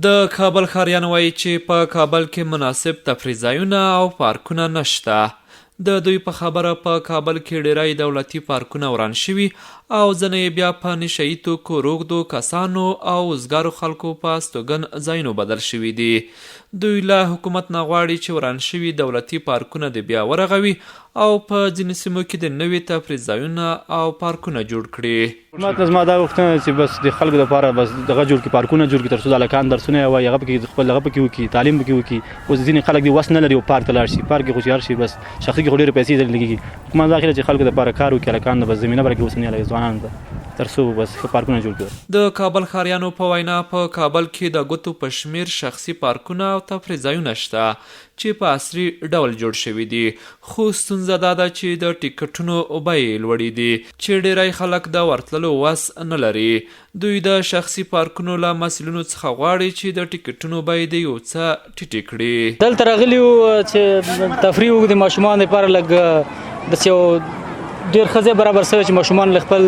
د کابل ښاریان وایي چې په کابل کې مناسب تفریح ځایونه او پارکونه نشته. د دوی په خبره په کابل کې ډیری دولتي پارکونه وران شوي او ځینې یې بیا په نشه یي توکو روږدو کسانو او وزګارو خلکو په استوګن ځایونو بدل شوي دي. دوی له حکومت نه غواړي چې وران شوي دولتي پارکونه دې بیا ورغوي او په ځینو سیمو کې دې نوي تفریح ځایونه او پارکونه جوړ کړي. حکومت نه زما دا غوښتنه ده چې بس د خلکو لپاره بس دغه جوړ کړي، پارکونه جوړ کړي، تر څو د هلکان درسونه یې وایي، هغه پکې خپل دغه پکې وکړي، تعلیم پکې وکړي. اوس ځینې خلک دي وس نه لري او پارک ته لاړ شي، پارک کې خو چې هر شي بس شخصي کې خو ډېرې پیسې ځنې لګېږي. حکومت دا خیره چې خلکو لپاره کار وکړي، هلکانو ته بس زمینه برابره کړي اوسني هلک ځوانانو ته، تر څو بس ښه پارکونه جوړ کړي. د کابل ښاریانو په وینا په کابل کې د ګوتو په شمېر شخصي پارکونه او تفریح ځایونه شته چې په عصري ډول جوړ شوي دي، خو ستونزه دا ده چې د ټکټونو بیې لوړې دي چې ډېری خلک د ورتللو وس نه لري. دوی د شخصي پارکونو له مسؤلینو څخه غواړي چې د ټکټونو بیې دې یو څه ټیټې کړي. دلته راغلي یو چې تفریح وکړو، د ماشومانو لپاره لږ داسې یو ډېر ښه ځای برابر شوی چې ماشومان له خپل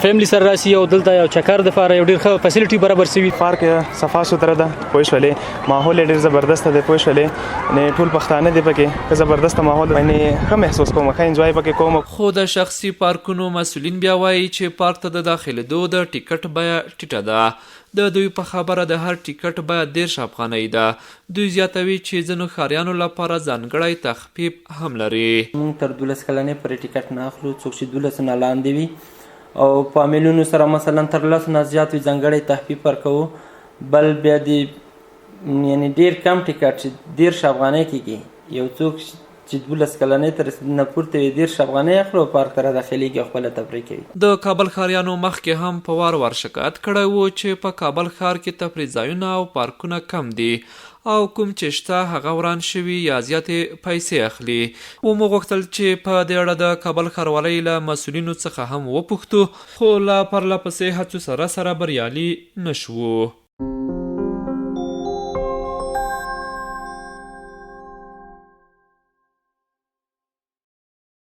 فیملی سره راشي او دلته یو چکر دپاره یو ډېر ښه فیسیلیټي برابر شوي. پارک صفا سوتره ده، پوه شولې، ماحول یې ډېر زبردست دی، پوه شولې، یعنې ټول پښتانه دي پکې، ښه زبردست ماحول دی، یعنې ښه محسوس کوم، ښه انجوای پکې کوم. خو د شخصي پارکونو مسؤلین بیا وايي چې پارک ته د داخلېدو د ټکټ بیه ټیټه ده. د دوی په خبره د هر ټکټ بیه 30 افغانۍ ده. دوی زیاتوي چې ځینو ښاریانو لپاره ځانګړی تخفیف هم لري. موږ تر 12 کلنۍ پورې ټکټ نه اخلو، څوک چې 12 نه لاندې وي او فامیلونو سره مثلا تر لسو نه زیات وي ځانګړی تخفیف ورکوو. بل بیا د یعنی ډیر کم ټکټ چې 30 افغانۍ کېږي، یو څوک چې 12 کلنۍ ته رسېدو نه پورته وي 30 افغانۍ اخلي او پارک ته را داخلېږي او خپله تفریح کوي. د کابل ښاریانو مخکې هم په وار وار شکایت کړی و چې په کابل ښار کې تفریح ځایونه او پارکونه کم دي او کوم چې شته هغه وران شوي یا زیاتې پیسې اخلي. ومو غوښتل چې په دې اړه د کابل ښاروالۍ له مسؤلینو څخه هم وپوښتو، خو له پرله پسې هڅو سره سره بریالي نه شوو.